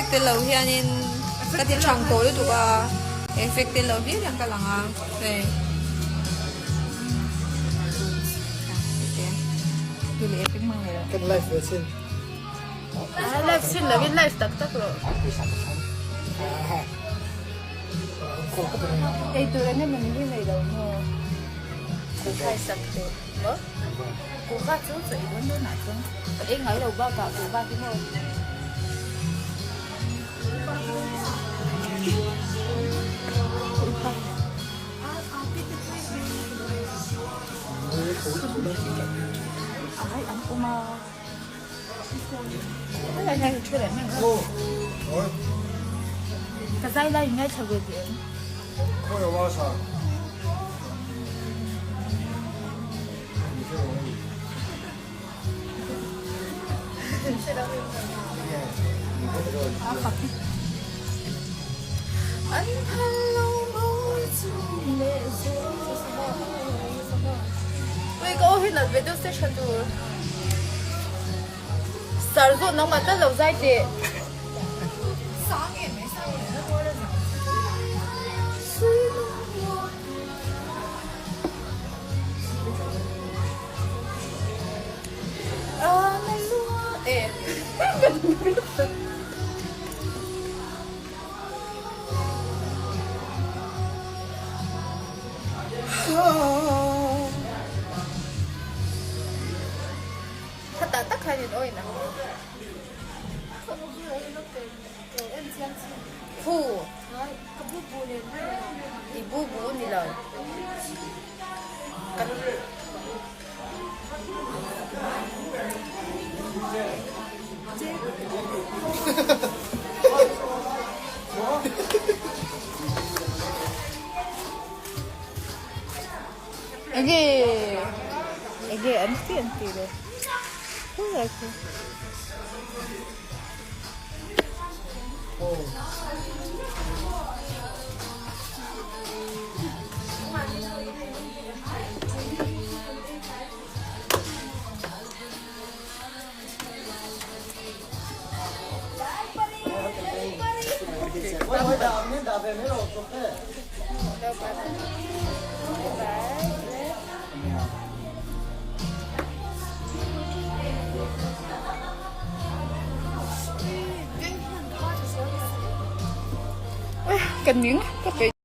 Effect tel lo hianin ka ti thang tawh lutuk a, effect tel lo hlir hian ka lang a, hei. Kan live ve chin. Live chin lovin live tak tak rawh. Ei tur eng emaw ni hi nei lo maw? Kuhva i sak teh maw? Kuhva chu chaw ei dawn dawnah chuan ka ei ngai lo bakah kuhva hi maw? Kuhva. Ai an awm a. Ka zai lai in ngaithla ve duh em? An phal lo mawi chu leh zel. Ui ka aw hi nalh ve deuh se tha tur. Sir zawh nangmah tal lo zai teh. Khatah tak khan in awin ang. Khu. I bu bu ni lo. Kan Enge enge an ti an ti le. Kan ning ka pe.